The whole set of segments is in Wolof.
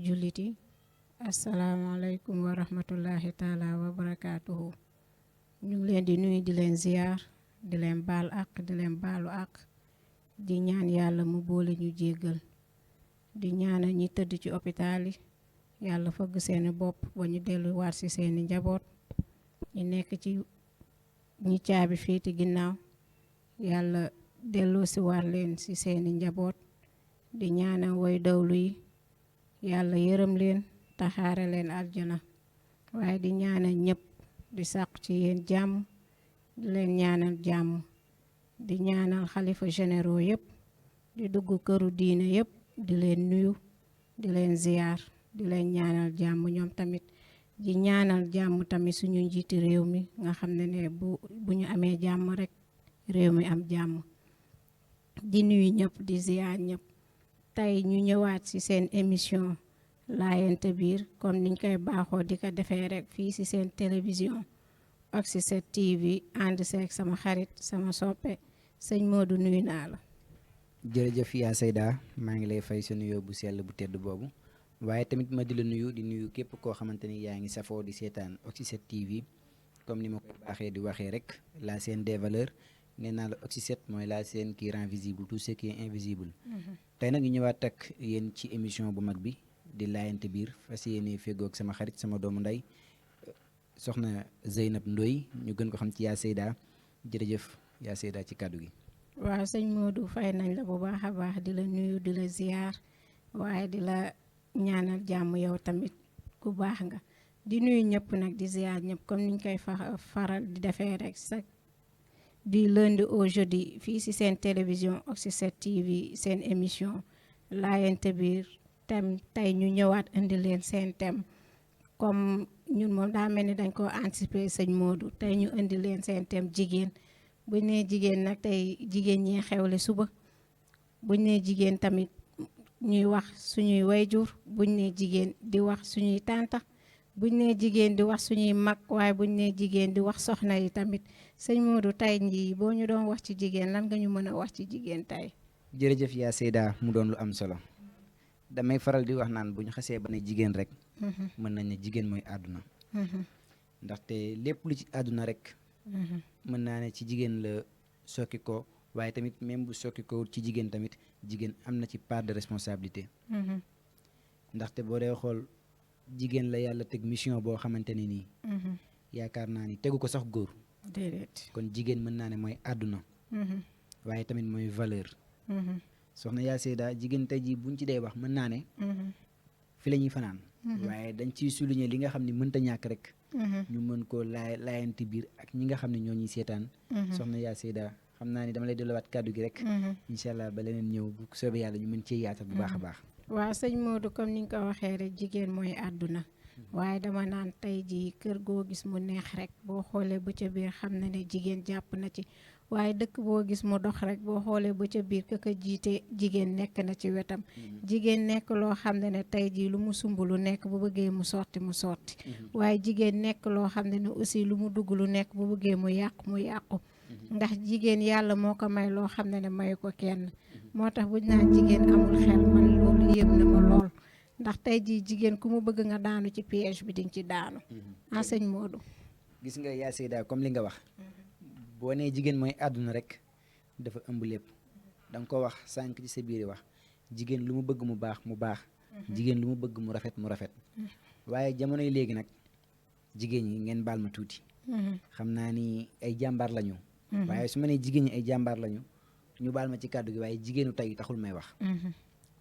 jullit yi asalaamaaleykum wa rahmatullahi taala wa barakaatuhu. ñu ngi leen di nuyu di leen ziyaar di leen baal àq di leen baalu àq di ñaan yàlla mu boole ñu jéggal di ñaanal ñi tëdd ci hôpital yi yàlla fëgg seeni bopp ba ñu delluwaat ci seeni njaboot ñi nekk ci ñi caabi féeti ginnaaw yàlla delloo si war leen ci seeni njaboot di ñaanal way dawlu yi yàlla yërëm leen taxaare leen aljana waaye di ñaanal ñëpp di sàkku ci yéen jàmm di leen ñaanal jàmm di ñaanal xalifa généraux yëpp di dugg këru diine yëpp di leen nuyu di leen ziyaar di leen ñaanal jàmm ñoom tamit di ñaanal jàmm tamit suñu njiiti réew mi nga xam ne bu ñu amee jàmm rek réew mi am jàmm di nuyu ñëpp di ziyaar ñëpp tey ñu ñëwaat ci seen émission laayante biir comme niñ koy baaxoo di ko defee rek fii ci seen télévision Oxy7 TV ànd seeg sama xarit sama soppe sëñ Modou nuyu naa la. jërëjëf yaa Seyda maa ngi lay fay sa nuyoo bu sell bu tedd boobu waaye tamit ma di la nuyu di nuyu képp koo xamante ni yaa ngi safoo di seetaan Oxy7 TV comme ni ma koy baaxee di waxee rek la chaîne des valeurs nee naa la Oxy7 mooy la chaîne qui rend visible tout ce qui est invisible. tey nag ñu ñëwaat ak yéen ci émission bu mag bi di laayante biir fas yéene fegoog sama xarit sama doomu ndey soxna Zeynab Ndoye ñu gën ko xam ci yaa Seyda jërëjëf yaa Seyda ci kàddu gi. waaw sëñ Modou fay nañ la bu baax a baax di la nuyu di la ziyaar waaye di la ñaanal jàmm yow tamit ku baax nga di nuyu ñëpp nag di ziyaar ñëpp comme niñ koy faral di defee rek sax du lundi au jeudi fii ci seen télévision Oxy7 TV seen émission laayante biir thème tey ñu ñëwaat indi leen seen thème comme ñun moom daa mel ni dañ ko anticiper sëñ Modou tey ñu indi leen seen thème jigéen buñ nee jigéen nag tey jigéen ñee xewle suba buñ nee jigéen tamit ñuy wax suñuy wayjur buñ nee jigéen di wax suñuy tànta buñ nee jigéen di wax suñuy mag waaye buñ nee jigéen di wax soxna yi tamit sëñ Modou tey njii boo ñu doon wax ci jigéen lan nga ñu mën a wax ci jigéen tey. jërëjëf yaa Seyda mu doon lu am solo damay faral di wax naan bu ñu xasee ba ne jigéen rek mën nañ ne jigéen mooy àdduna ndaxte lépp lu ci àdduna rek mën naa ne ci jigéen la sokki ko waaye tamit même bu sokki ko ci jigéen tamit jigéen am na ci part de responsabilité ndaxte boo dee xool jigéen la yàlla teg mission boo xamante ne nii yaakaar naa ni tegu ko sax góor déedéet kon jigéen mën naa ne mooy àdduna waaye tamit mooy valeur soxna yaa Seyda jigéen tey jii buñ ci dee wax mën naa ne fi la ñuy fanaan waaye dañ ciy souligner li nga xam ne mënta ñàkk rek ñu mën koo laayanti biir ak ñi nga xam ne ñoo ñuy seetaan soxna yaa Seyda xam naa ni dama lay delluwaat kàddu gi rek incha allah ba leneen ñëw bu soobee yàlla ñu mën cee yaatal bu baax a baax waaw sëñ Modou comme ni nga ko waxee rek jigéen mooy àdduna waaye dama naan tey jii kër goo gis mu neex rek boo xoolee ba ca biir xam na ne jigéen jàpp na ci waaye dëkk boo gis mu dox rek boo xoolee ba ca biir ka jiite jigéen nekk na ci wetam jigéen nekk loo xam ne tey jii lu mu sumb lu nekk bu bëggee mu sotti waaye jigéen nekk loo xam ne aussi lu mu dugg lu nekk bu bëggee mu yàqu ndax jigéen yàlla moo ko may loo xam ne mayu ko kenn moo tax buñ naan jigéen amul xel man loolu yëm na ma lool ndax tey jii jigéen ku mu bëgg nga daanu ci piège bi dinga ci daanu sëñ Modou gis nga yaa Seyda comme li nga wax boo nee jigéen mooy àdduna rek dafa ëmb lépp da nga ko wax sànq ci sa biir wax jigéen lu mu bëgg mu baax jigéen lu mu bëgg mu rafet waaye jamono yi léegi nag jigéen ñi ngeen baal ma tuuti xam naa ni ay jàmbaar lañu waaye su ma nee jigéen ñi ay jàmbaar lañu ñu baal ma ci kàddu gi waaye jigéenu tey taxul may wax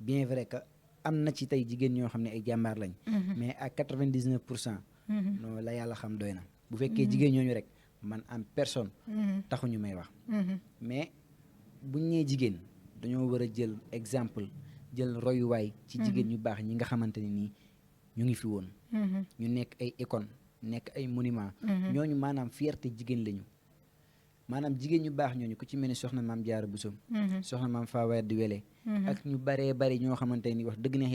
bien vrai que am na ci tey jigéen ñoo xam ne ay jàmbaar lañ mais à 99% non la yàlla xam doy na bu fekkee jigéen ñooñu rek man en personne taxuñu may wax mais buñ nee jigéen dañoo war a jël exemple jël royuwaay ci jigéen ñu baax ñi nga xamante ne nii ñu ngi fi woon ñu nekk ay icône nekk ay monument ñooñu maanaam fierté jigéen lañu maanaam jigéen ñu baax ñooñu ku ci mel ni soxna maam Jaara Buso soxna maam Fawad di Wele ak ñu baree bari ñoo xamante ni wax dëgg neex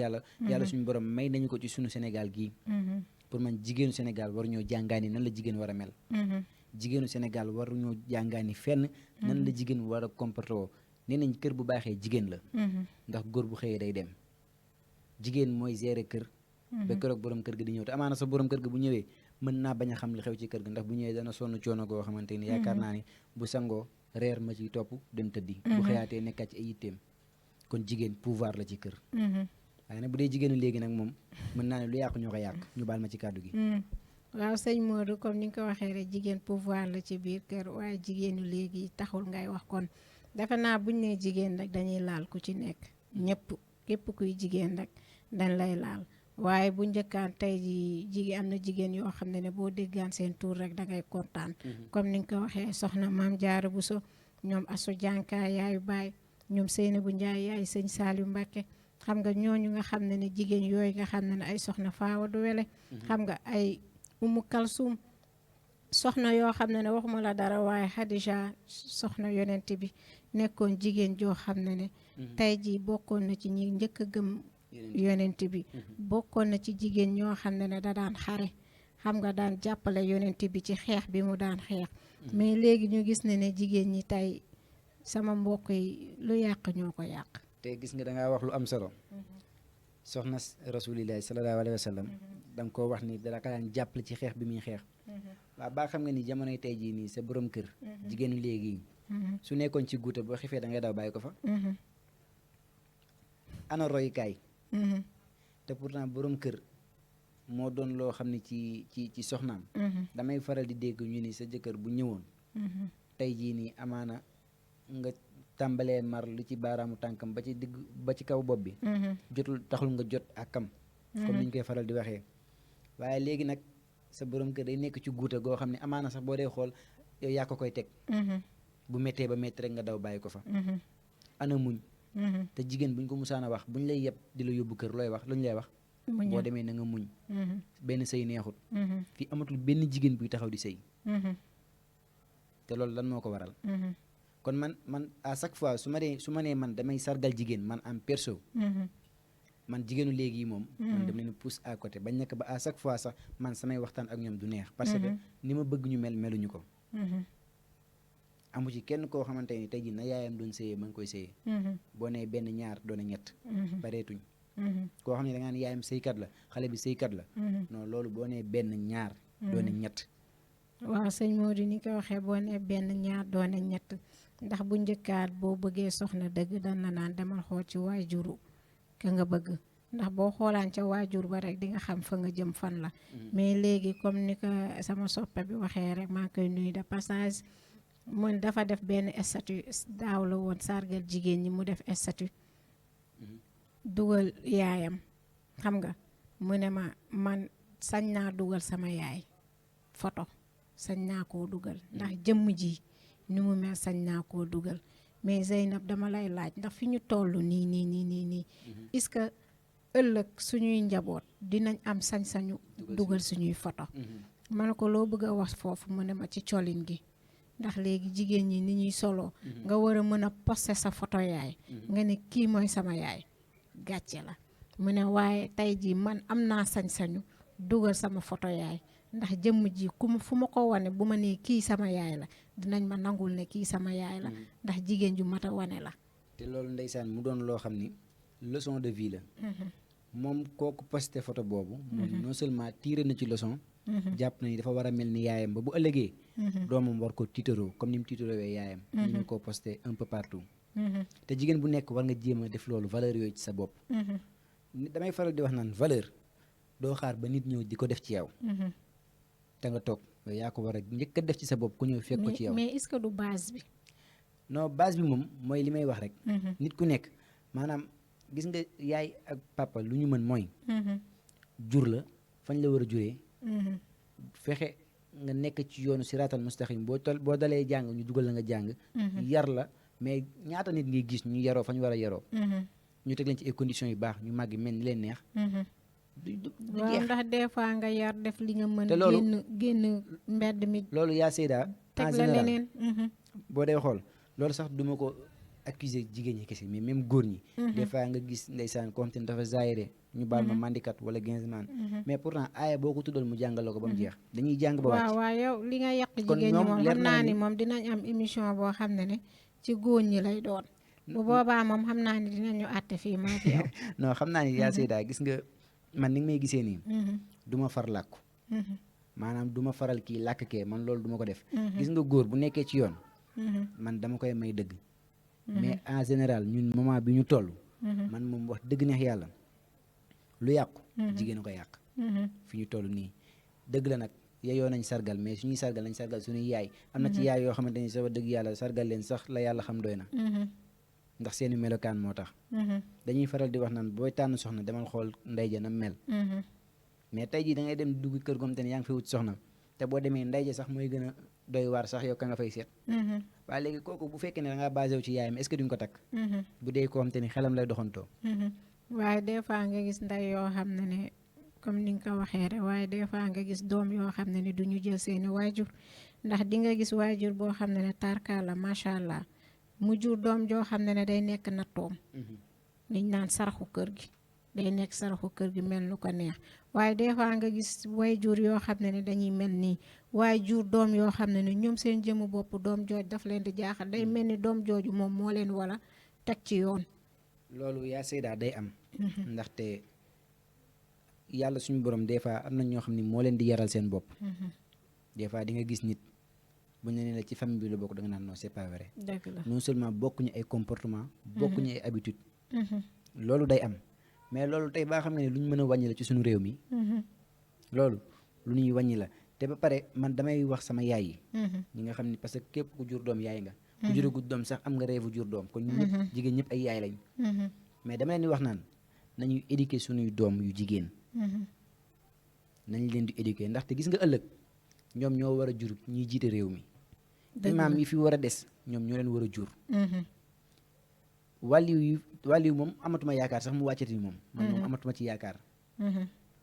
yàlla suñu borom may nañu ko ci suñu Sénégal gii pour man jigéenu Sénégal war ñoo jàngaani nan la jigéen war a mel jigéenu Sénégal war ñoo jàngaani fenn nan la jigéen war a comporté woo nee nañ kër bu baaxee jigéen la ndax góor bu xëyee day dem jigéen mooy gérer kër ba keroog borom kër ga di ñëw te amaana sa borom kër ga bu ñëwee mën naa bañ a xam li xew ci kër ga ndax bu ñëwee dana sonn coono goo xamante ni yaakaar naa ni bu sangoo reer ma ciy topp dem tëddi bu xëyaatee nekkaat ci ay yitteem kon jigéen pouvoir la ci kër waaye nag bu dee jigéenu léegi nag moom mën naa ne lu yàqu ñoo ko yàq ñu baal ma ci kàddu gi waaw sëñ Modou comme ni nga ko waxee rek jigéen pouvoir la ci biir kër waaye jigéenu léegi taxul ngay wax kon defe naa buñ ne jigéen rek dañuy laal ku ci nekk ñëpp képp kuy jigéen rek dañ lay laal waaye bu njëkkaan tey ji jigéen am na jigéen yoo xam ne boo déggaan seen tur rek da ngay kontaan comme ni nga ko waxee soxna Maam Jaara Buso ñoom Asu Jànka yaayu baay ñoom Seynabu Njaay yaay sëñ Saaliu Mbàkke xam nga ñooñu nga xam ne jigéen yooyu nga xam ne ay soxna Faawa du Wele xam nga ay Umu Kalsum soxna yoo xam ne waxuma la dara waaye Xadija soxna yonent bi nekkoon jigéen joo xam ne tey jii bokkoon na ci ñi njëkk a gëm yonent bi bokkoon na ci jigéen ñoo xam ne da daan xare xam nga daan jàppale yonent bi ci xeex bi mu daan xeex mais léegi ñu gis ne jigéen ñi tey sama mbokk yi lu yàq ñoo ko yàq te gis nga dangaa wax lu am solo soxna rasulillahi sallallahu alayhi wa sallam da nga koo wax ni dara ka daan jàppale ci xeex bi muy xeex waaw baa xam nga ni jamonoy tey jii nii sa borom kër jigéenu léegi su nekkoon ci guuta boo xifee da ngay daw bàyyi ko fa ana royukaay te pourtant borom kër moo doon loo xam ne ci soxnaam damay faral di dégg ñu ni sa jëkkër bu ñëwoon tey jii nii amaana nga tàmbalee mar lu ci baaraamu tànkam ba ci digg ba ci kaw bopp bi jotul taxul nga jot ak kam comme ni ñu koy faral di waxee waaye léegi nag sa borom kër day nekk ci guuta goo xam ne amaana sax boo dee xool yow yaa ko koy teg bu méttee ba métti rek nga daw bàyyi ko fa ana muñ te jigéen buñ ko musaana wax buñ lay yeb di la yóbbu kër looy wax luñ lay wax boo demee na nga muñ benn sëy neexut fii amatul benn jigéen buy taxaw di sëy te loolu lan moo ko waral kon man à chaque fois su ma nee man damay sargal jigéen man am perso man jigéenu léegi yi moom man dem leen pousse à côté bañ nekk ba à chaque fois sax man samay waxtaan ak ñoom du neex parce que ni ma bëgg ñu mel meluñu ko amu ci kenn koo xamante ni tey jii na yaayam doon sëyee ma ngi koy sëyee boo nee benn ñaar doone ñett bareetuñ koo xam ne da ngaa ne yaayam sëykat la xale bi sëykat la non loolu boo nee benn ñaar doone ñett waaw sëñ Modou ni ko waxee boo nee benn ñaar doone ñett ndax bu njëkkaat boo bëggee soxna dëgg dan la naan demal xool ci waajuru ka nga bëgg ndax boo xoolaan ca waajur ba rek di nga xam fa nga jëm fan la mais léegi comme ni ko sama soppe bi waxee rek maa ngi koy nuyu de passage mun dafa def benn statut daaw la woon sargal jigéen ñi mu def statut dugal yaayam xam nga mu ne ma man sañ naa dugal sama yaay photo sañ naa koo dugal ndax jëmm ji ni mu mel sañ naa koo dugal mais Zeynab dama lay laaj ndax fi ñu toll nii est-ce que ëllëg suñuy njaboot dinañ am sañ-sañu dugal suñuy photo ma ne ko loo bëgg a wax foofu mu ne ma ci colin gi ndax léegi jigéen ñi ni ñuy soloo nga war a mën a poster sa photo yaay nga ne kii mooy sama yaay gàcce la mu ne waaye tey jii man am naa sañ-sañu dugal sama photo yaay ndax jëmm ji fu ma ko wane bu ma nee kii sama yaay la dinañ ma nangul ne kii sama yaay la ndax jigéen ju mat a wane la te loolu ndeysaan mu doon loo xam ni leçon de vie la moom kooku posté photo boobu moom non seulement tiré na ci leçon jàpp na ni dafa war a mel ni yaayam ba bu ëllëgee doomam war ko tiitaroo comme ni mu tiitaroowee yaayam ñu ngi ko posté un peu partout te jigéen bu nekk war nga jéem a def loolu valeur yooyu ci sa bopp damay faral di wax naan valeur doo xaar ba nit ñëw di ko def ci yow te nga toog yaa ko war a njëkk a def ci sa bopp ku ñëw fekk ko ci yow mais est-ce que du base bi non base bi moom mooy li may wax rek nit ku nekk maanaam gis nga yaay ak papa lu ñu mën mooy jur la fañ la war a juree fexe nga nekk ci yoonu siraatal mustaqim boo dalee jàng ñu dugal la nga jàng yar la mais ñaata nit ngay gis ñu yaroo fa ñu war a yaroo ñu teg leen ci ay conditions yu baax ñu màgg mel ni leen neex waaw ndax des fois nga yar def li nga mën génn mbedd mi loolu yaa Seyda teg la leneen boo dee xool loolu sax duma ko accuser jigéen ñi kese mais même góor ñi des fois nga gis ndeysaan koo xam te ne dafa zaayire ñu baal ma mandikat wala ginzman mais pourtant aaya boo ko tuddal mu jàngal la ko ba mu jeex dañuy jàng ba wàcc waaw yow li nga yàq jigéen ñi moom xam naa ni moom dinañ am émission boo xam ne ci góor ñi lay doon bu boobaa moom xam naa ne dinañu àtte fii maa fi yow. non xam naa ni yaa Seyda gis nga man ni nga may gisee nii du ma far làkku maanaam du ma faral kii làkk kee man loolu du ma ko def gis nga góor bu nekkee ci yoon man dama koy may dëgg mais en général ñun moment bi ñu toll man moom wax dëgg neex yàlla lu yàqu jigéen a ko yàq fi ñu toll nii dëgg la nag yeyoo nañ sargal mais suñuy sargal nañ sargal suñuy yaay am na ci yaay yoo xamante ni sa dëgg yàlla sargal leen sax la yàlla xam doy na ndax seeni melokaan moo tax dañuy faral di wax naan booy tànn soxna demal xool ndey ja na mel mais tey jii da ngay dem dugg kër goom te ne yaa ngi fay wut soxna te boo demee ndey ja sax mooy gën a doy waar sax yow ka nga fay seet waaye léegi kooku bu fekkee ne da ngaa basé wu ci yaayam est-ce que duñ ko takk bu dee koo xam te ni xelam lay doxantoo waaye des fois nga gis ndey yoo xam ne comme ni nga ko waxee rek waaye des fois nga gis doom yoo xam ne du ñu jël seeni waajur ndax di nga gis waajur boo xam ne tarkaa la macha allah mu jur doom joo xam ne day nekk nattoom liñ naan saraxu kër gi day nekk saraxu kër gi mel nu ko neex waaye des fois nga gis waajur yoo xam ne dañuy mel nii waaye jur doom yoo xam ne ñoom seen jëmu bopp doom jooj daf leen di jaaxal day mel ni doom jooju moom moo leen wala teg ci yoon loolu yaa Seyda day am ndaxte yàlla suñu borom des fois am na ñoo xam ne moo leen di yaral seen bopp des fois di nga gis nit bu ñu nee la ci famille bi la bokk da nga naan non c'est pas vrai non seulement bokkuñu ay comportement bokkuñu ay habitude loolu day am mais loolu tey baa xam nga ne lu ñu mën a wàññi la ci suñu réew mi loolu lu ñuy wàññi la te ba pare man damay wax sama yaay yi ñi nga xam ne parce que képp ku jur doom yaay nga ku juragut doom sax am nga rêve jur doom kon ñu ñëpp jigéen ñëpp ay yaay lañ mais dama leen di wax naan nañuy éduquer suñuy doom yu jigéen nañ leen di éduquer ndaxte gis nga ëllëg ñoom ñoo war a jur ñiy jiite réew mi imaam yi fi war a des ñoom ñoo leen war a jur wàlliw moom amatuma yaakaar sax mu wàccati moom man moom amatuma ci yaakaar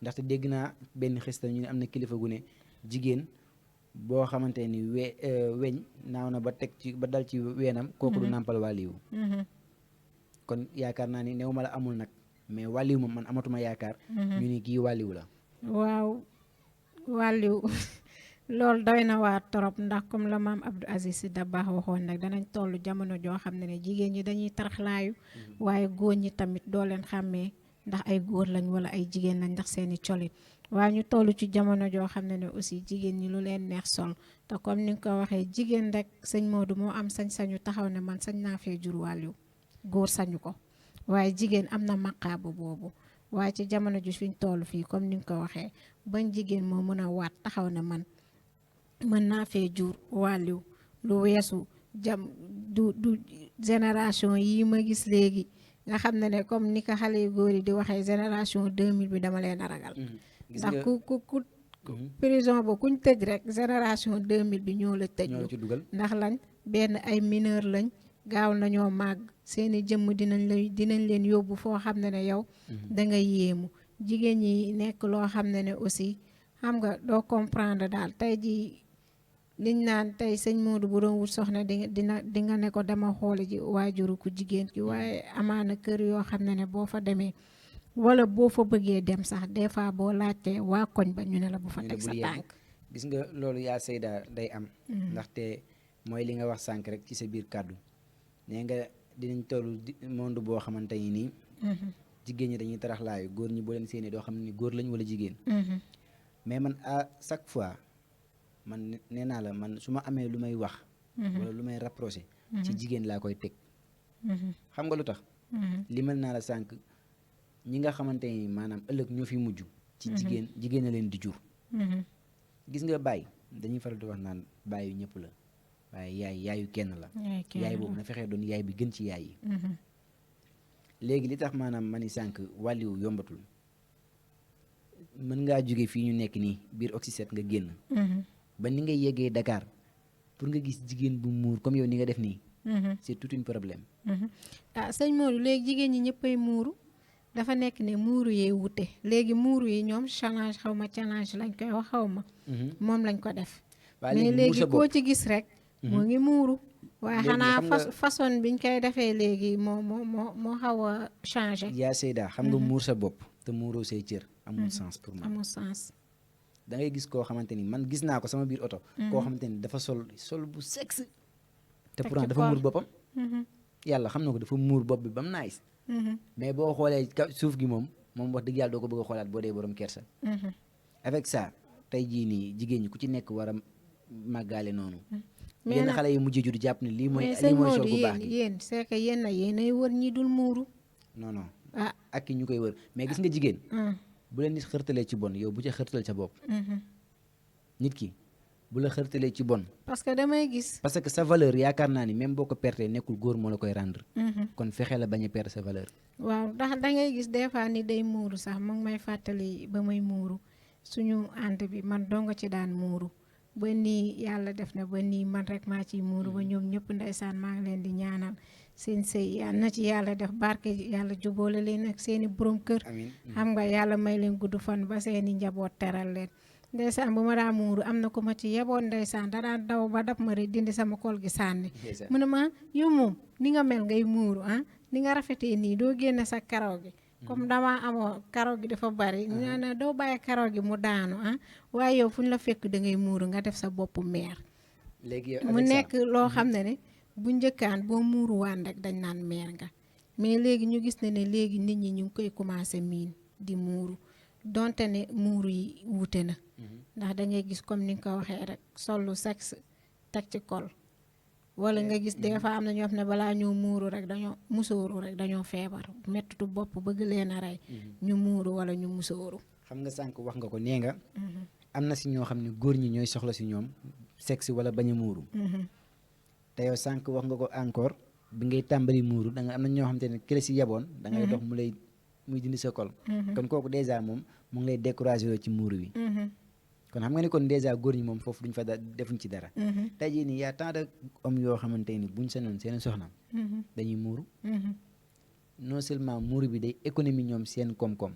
ndaxte dégg naa benn xista ñu ne am na kilifa gu ne jigéen boo xamante ni weñ naaw na ba teg ci ba dal ci weenam kooku du nàmpal wàlliw kon yaakaar naa ni néew ma la amul nag mais wàlliw moom man amatuma yaakaar ñu ni kii wàlliw la waaw wàlliw loolu doy na waa torop ndax comme la maam Abdou Aziz Sy Dabakh waxoon nag danañ toll jamono joo xam ne jigéen ñi dañuy taraxlaayu waaye góor ñi tamit doo leen xàmmee ndax ay góor lañ wala ay jigéen lañ ndax seeni colin waaye ñu toll ci jamono joo xam ne aussi jigéen ñi lu leen neex sol te comme ni nga ko waxee jigéen rek sëñ Modou moo am sañ-sañu taxaw ne man sañ naa fee jur wàlliw góor sañu ko waaye jigéen am na maqaabu boobu waaye ci jamono ji fiñ toll fii comme ni nga ko waxee bañ jigéen moo mën a waat taxaw ne man mën naa fee jur wàlliw lu weesu du génération yi ma gis léegi nga xam ne comme ni ko xale yu góor yi di waxee génération 2000 bi dama leen a ragal ndax ku prison ba kuñ tëj rek génération 2000 bi ñoo la tëj ndax lañ benn ay mineur lañ gaaw nañoo màgg seeni jëmm dinañ leen yóbbu foo xam ne yow da nga yéemu jigéen ñi nekk loo xam ne aussi xam nga doo comprendre daal tey ji liñ naan tey sëñ Modou bu doon wut soxna di nga ne ko dama xoole ji waajuru ku jigéen ki waaye amaana kër yoo xam ne boo fa demee wala boo fa bëggee dem sax des fois boo laajtee waa koñ ba ñu ne la bu fa teg sa tànk gis nga loolu yaa Seyda day am ndaxte mooy li nga wax sànk rek ci sa biir kàddu nee nga dinañ toll monde boo xamante ni nii jigéen ñi dañuy taraxlaayu góor ñi boo leen séenee doo xam ne góor lañ wala jigéen mais man à chaque fois man nee naa la man su ma amee lu may wax wala lu may rapproché ci jigéen laa koy teg xam nga lu tax limal naa la sànq ñi nga xamante ni maanaam ëllëg ñoo fi mujj ci jigéen a leen di jur gis nga baay dañuy faral di wax naan baayu ñëpp la waaye yaayu kenn la yaay boobu na fexee doon yaay bi gën ci yaay yi léegi li tax maanaam ma ni sànq wàlliwu yombatul mën ngaa jóge fii ñu nekk nii biir Oxy7 nga génn ba ni nga yeggee Dakar pour nga gis jigéen bu muur comme yow ni nga def nii c'est tout un problème ah sëñ Modou léegi jigéen ñi ñëppay muuru dafa nekk ne muuru yee wute léegi muuru yi ñoom challenge xaw ma challenge lañ koy wax xaw ma moom lañ ko def mais léegi koo ci gis rek moo ngi muuru waaye xanaa façon biñ koy defee léegi moo xaw a changé yaa Seyda xam nga muur sa bopp te muuroo say cër amul sens pour man amul sens da ngay gis koo xamante ni man gis naa ko sama biir oto koo xamante ni dafa sol bu sexe te pourtant dafa muur boppam yàlla xam na ko dafa muur bopp bi ba mu nice mais boo xoolee suuf gi moom wax dëgg yàlla doo ko bëgg a xoolaat boo dee borom kersa avec ça tey jii nii jigéen ñi ku ci nekk war a màggaale noonu yenn xale yi mujjee juddu jàpp ne lii mooy sol bu baax gi yéen c'est que yéenay wër ñi dul muuru non ak ki ñu koy wër mais gis nga jigéen bu leen nit xërtalee ci bon yow bu ca xërtal sa bopp nit ki bu la xërtalee ci bon parce que damay gis parce que sa valeur yaakaar naa ni même boo ko pertee nekkul góor moo la koy rendre kon fexe la bañ a perdre sa valeur waaw ndax dangay gis des fois ni day muuru sax mu ngi may fàttali ba may muuru suñu ànd bi man donga ci daan muuru ba nii yàlla def na ba nii man rek maa ciy muuru ba ñoom ñëpp ndeysaan maa ngi leen di ñaanal seen sëy yal na ci yàlla def barke yàlla jubóole leen ak seeni borom kër xam nga yàlla may leen gudd fan ba seeni njaboot teral leen ndeysaan bu ma daa muuru am na ko ma ci yeboon ndeysaan da daan daw ba dab ma rek dindi sama kol gi sànni mu ne ma yow moom ni nga mel ngay muuru ni nga rafetee nii doo génne sa karaw gi comme dama amoo karaw gi dafa bari ñu ne doo bàyyi karaw gi mu daanu waaye yow fu ñu la fekk da ngay muuru nga def sa boppu meer léegi mu nekk loo xam ne bu njëkkaan boo muuruwaan rek dañ naan meer nga mais léegi ñu gis ne léegi nit ñi ñu ngi koy commencé miin di muuru donte ne muuru yi wuute na ndax da ngay gis comme ni nga ko waxee rek sollu sexe teg ci kol wala nga gis des fois am na ñoo xam ne balaa ñoo muuru rek dañoo musóoru rek dañoo feebar mettitu bopp bëgg leen a rey ñu muuru wala ñu musóoru xam nga sànq wax nga ko nee nga am na si ñoo xam ne góor ñi ñooy soxla si ñoom sexe wala bañ a muuru te yow sànq wax nga ko encore bi ngay tàmbali muuru da nga am na ñoo xam te ne kële si yaboon da ngay dox muy dindi sa kol kon kooku dèjà moom mu ngi lay découragé ci muuru wi kon xam nga ni kon dèjà góor ñi moom foofu duñ fa defuñ ci dara tey jii nii y a tant de hommes yoo xamante ni buñ sañoon seen soxna dañuy muuru non seulement muuru bi day économie ñoom seen koom-koom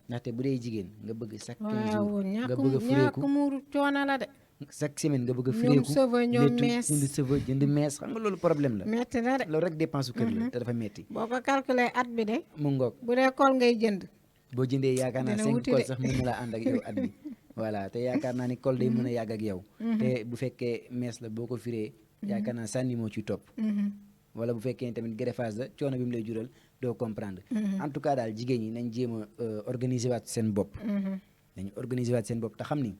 ndaxte bu dee jigéen nga bëgg chaque 15 jours nga bëgg a fureeku ñàkk muuru coono la de chaque semaine nga bëgg a fureeku ñoom mees jënd cheveux jënd mees xam nga loolu problème la metti na de loolu rek dépense su kër la te dafa metti boo ko calculé at bi de mu ngoog bu dee kol ngay jënd boo jëndee yaakaar naa 5 kol sax mën na laa ànd ak yow at bi voilà te yaakaar naa ni kol day mën a yàgg ak yow te bu fekkee mees la boo ko firee yaakaar naa sànni moo ciy topp wala bu fekkee tamit greffage la coono bi mu lay jural doo comprendre en tout cas daal jigéen ñi nañ jéem a organiser waat seen bopp nañ organiser waat seen bopp te xam ni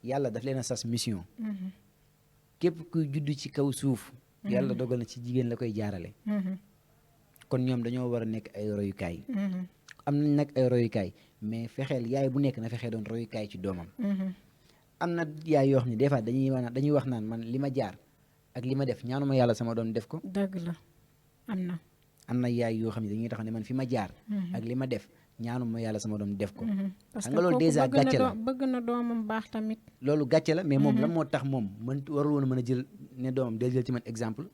yàlla daf leen a sas mission képp kuy judd ci kaw suuf yàlla dogal na ci jigéen la koy jaarale kon ñoom dañoo war a nekk ay royukaay am nañ nag ay royukaay mais fexeel yaay bu nekk na fexee doon royukaay ci doomam am na yaay yoo xam ne des fois dañuy wax naan man li ma jaar ak li ma def ñaanuma yàlla sama doom def ko dëgg la am na yaay yoo xam ne dañuy tax ne man fi ma jaar ak li ma def ñaanuma yàlla sama doom def ko parce xam nga loolu déjà gàcce la bëgg na doomam baax tamit loolu gàcce la mais moom la moo tax moom man warul woon a mën a jël ne doomam del jël ci man exemple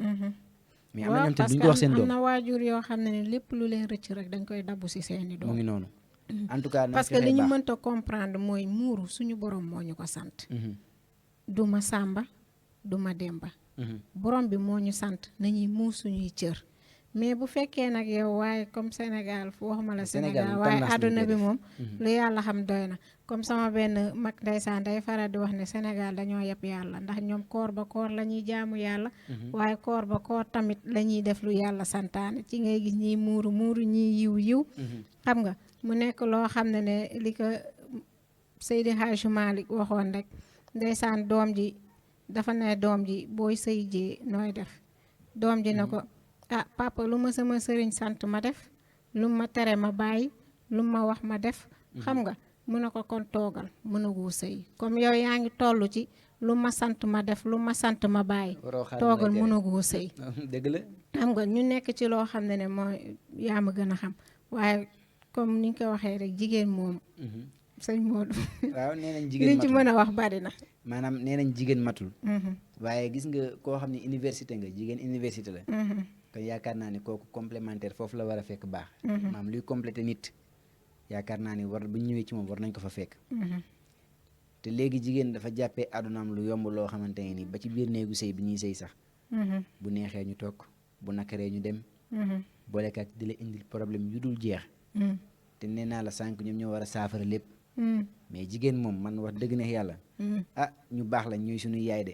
mais am na ñoom tamit duñ ko wax seen doom am na waajur yoo xam ne lépp lu leen rëcc rek dañ koy dabbu si seeni doom mu ngi noonu en tout cas parce que li ñu mënta comprendre mooy muuru suñu borom moo ñu ko sant du ma sàmba du ma demba borom bi moo ñu sant nañuy muur suñuy cër mais bu fekkee nag yow waaye comme Sénégal fu waxuma la Sénégal waaye àdduna bi moom lu yàlla xam doy na comme sama benn mag ndeysaan day faral di wax ne Sénégal dañoo yeb yàlla ndax ñoom koor ba koor la ñuy jaamu yàlla waaye koor ba koor tamit la ñuy def lu yàlla santaane ci ngay gis ñiy muuru ñiy yiw xam nga mu nekk loo xam ne li ko Seydi Hadji Malick waxoon rek ndeysaan doom ji dafa ne doom ji booy sëy jee nooy def doom ji na ko papa lu ma sama sëriñ sant ma def lu ma tere ma bàyyi lu ma wax ma def xam nga mu ne ko kon toogal mënagoo sëy comme yow yaa ngi toll ci lu ma sant ma def lu ma sant ma bàyyi toogal mënagoo sëy dëgg la xam nga ñu nekk ci loo xam ne mooy yaa ma gën a xam waaye comme ni nga ko waxee rek jigéen moom sëñ Modou waaw nee nañ jigéen liñ ci mën a wax bari na maanaam nee nañ jigéen matul waaye gis nga koo xam ne université nga jigéen université la kon yaakaar naa ni kooku complémentaire foofu la war a fekk baax maam luy complété nit yaakaar naa ni war bu ñu ñëwee ci moom war nañ ko fa fekk te léegi jigéen dafa jàppee àddunaam lu yomb loo xamante ne ni ba ci biir néegu sëy bi ñuy sëy sax bu neexee ñu toog bu nakaree ñu dem boolekaak di la indil problème yu dul jeex te nee naa la sànq ñoom ñoo war a saafara lépp mais jigéen moom man wax dëgg neex yàlla ah ñu baax la ñuy suñuy yaay de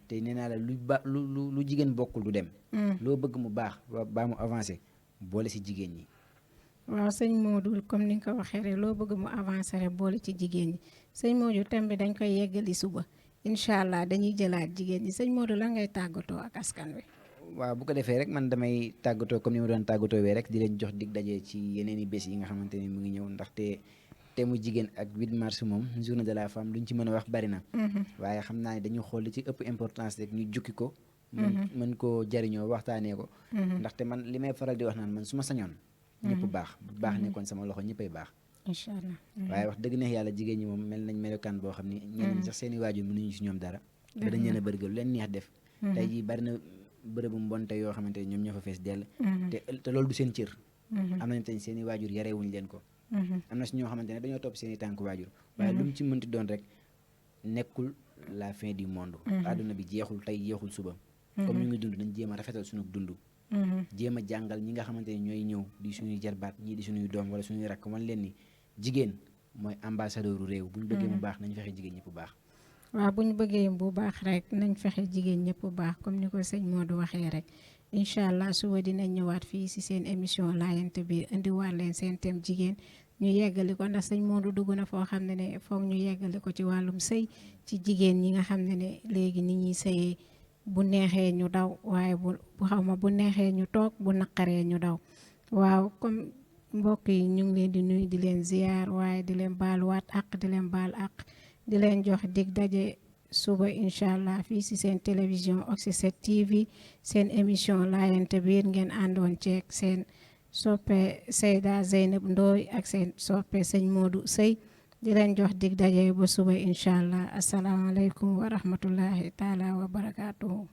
te nee naa la lu jigéen bokkul du dem loo bëgg mu baax baa mu avancé boole si jigéen ñi. waaw sëñ Modou comme ni nga ko waxee rek loo bëgg mu avancé rek boole ci jigéen ñi sëñ Modou thème bi dañ koy yeggali suba incha allah dañuy jëlaat jigéen ñi sëñ Modou la ngay tàggatoo ak askan wi. waaw bu ko defee rek man damay tàggatoo comme ni ma doon tàggatoo wee rek di leen jox dig daje ci yeneen i bés yi nga xamante ni mu ngi ñëw ndaxte thème mu jigéen ak 8 mars moom journée de la femme luñ ci mën a wax bari na. waaye xam naa ne dañu xool li ci ëpp importance rek ñu jukki ko. mën koo jariñoo waxtaanee ko. ndaxte man li may faral di wax naan man su ma sañoon. ñëpp baax bu baax nekkoon sama loxo ñëppay baax. incha allah waaye wax dëgg neex yàlla jigéen ñi moom mel nañ melokaan boo xam ni. ñeneen ñi sax seen i waajur mënuñu si ñoom dara. ba dañ leen a bërgël lu leen neex def. tey jii bari na bërëbu mbonte yoo xamante ne ñoom ñoo fa fees dell. te loolu du seen cër. am nañ tey seen i waajur yarewuñ leen ko. am na si ñoo xamante ne dañoo topp seen i tànk waajur. waaye lu mu ci mënti doon rek nekkul la fin du monde. àdduna bi jeexul tey jeexul suba. comme ñu ngi dund nañ jéem a rafetal suñu dund. jéem a jàngal ñi nga xamante ne ñooy ñëw di suñuy jarbaat ñii di suñuy doom wala suñuy rakk wan leen ni jigéen mooy ambassadeur u réew bu ñu bëggee mu baax nañ fexe jigéen ñëpp bu baax. waaw bu ñu bëggee bu baax rek nañ fexe jigéen ñëpp bu baax comme ni ko sëñ Modou waxee rek incha allah suba dinañ ñëwaat fii si seen émission laayante biir indiwaat leen seen thème jigéen ñu yeggali ko ndax sëñ Modou dugg na foo xam ne foog ñu yeggali ko ci wàllum sëy ci jigéen ñi nga xam ne léegi nit ñuy sëyee bu neexee ñu daw waaye bu neexee ñu toog bu naqaree ñu daw waaw comme mbokk yi ñu ngi leen di nuyu di leen ziar waaye di leen baaluwaat ak di leen baal ak di leen jox dig daje suba incha allah fii si seen télévision Oxy 7 TV seen émission laayante biir ngeen àndoon ceeg seen soppe Seyda Zeynab Ndoye ak seen soppe sëñ Modou Sey di leen jox dig daje ba suba incha allah asalaamaaleykum wa rahmatullahi taala wa barakaatuhu